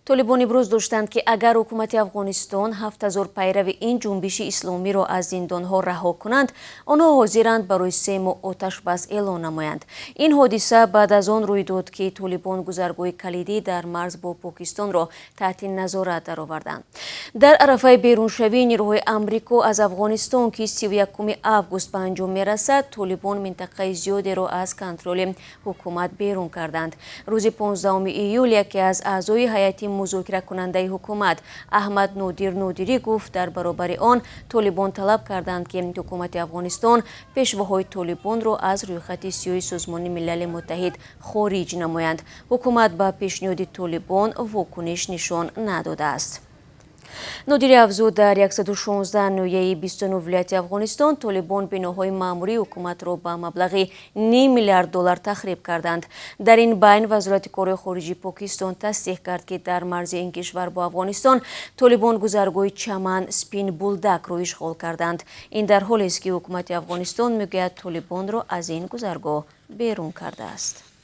Толибон иброз доштанд, ки агар ҳукумати Афғонистон 7000 пайрави ин ҷунбиши исломиро аз зиндонҳо раҳо кунанд, онҳо ҳозиранд барои 3 моҳ оташбас эълон намоянд. Ин ҳодиса баъд аз он рӯй дод, ки толибон гузаргоҳи калидӣ дар марз бо Покистонро таҳти назорат дароварданд. Дар арафаи беруншавии нирӯҳои Амрико аз Афғонистон, ки 31 август ба анҷом мерасад, толибон минтақаи зиёдеро аз контроли ҳукумат берун карданд. Рӯзи 15 июл яке аз аъзои ҳайати музокиракунандаи ҳукумат, Аҳмад Нодир Нодирӣ, гуфт, дар баробари он толибон талаб карданд, ки ҳукумати Афғонистон пешвоҳои толибонро аз рӯйхати сиёҳи Созмони Милали Муттаҳид хориҷ намоянд. Ҳукумат ба пешниҳоди толибон вокуниш нишон надодааст. Нодирӣ афзуд, дар 116 ноҳияи 29 вилояти Афғонистон толибон биноҳои маъмурии ҳукуматро ба маблағи ним миллиард доллар тахриб карданд. Дар ин байн Вазорати корҳои хориҷии Покистон тасдиқ кард, ки дар марзи ин кишвар бо Афғонистон толибон гузаргоҳи Чаман Спин Булдакро ишғол карданд. Ин дар ҳолест, ки ҳукумати Афғонистон мегӯяд, толибонро аз ин гузаргоҳ берун кардааст.